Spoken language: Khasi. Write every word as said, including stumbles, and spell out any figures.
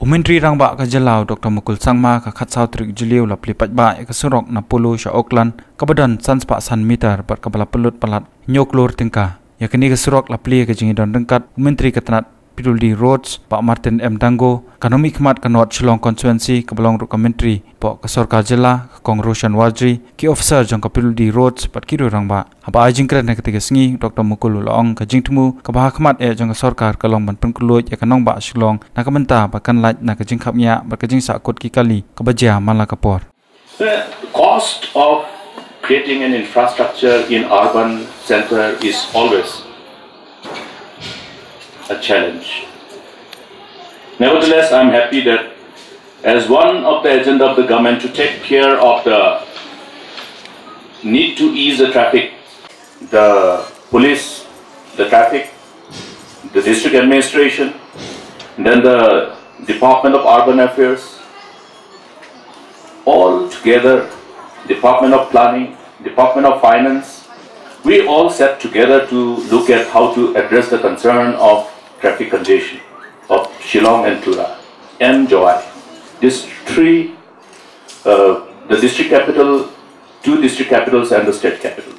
U Myntri Rangbah ka jylla u Doctor Mukul Sangma ka khatsaw tarik Jylliew la plie paidbah ïa ka surok na Polo sha Oakland kaba don san spah san meter bad kaba la pynlut palat hynñiew klur tyngka. Ïa kane ka surok la plie ka jingïadon ryngkat u Myntri ka tnat P W D Roads, Bah Martin M Dango, ka nongmihkhmat ka North Shillong Constituency kaba long ruh ka Myntri hapoh ka sorkar jylla, ka Kong Roshan Warjri, ki officer jong ka P W D Roads bad ki riew rangbah. Haba ai jingkren ha katei ka sngi, Doctor Mukul u la ong ka jingthmu kaba ha khmat eh jong ka sorkar ka long ban pynkhuid ïa ka nongbah Shillong na ka bynta ba kan lait na ka jingkhapngiah bad ka jingsahkut ki kali kaba jia man la ka por. The cost of creating an infrastructure in urban center is always a challenge. Nevertheless, I'm happy that as one of the agenda of the government to take care of the need to ease the traffic, the police, the traffic, the district administration, then the Department of Urban Affairs, all together, Department of Planning, Department of Finance, we all sat together to look at how to address the concern of traffic congestion of Shillong and Tura and Jowai. These three, uh, the district capital, two district capitals and the state capital.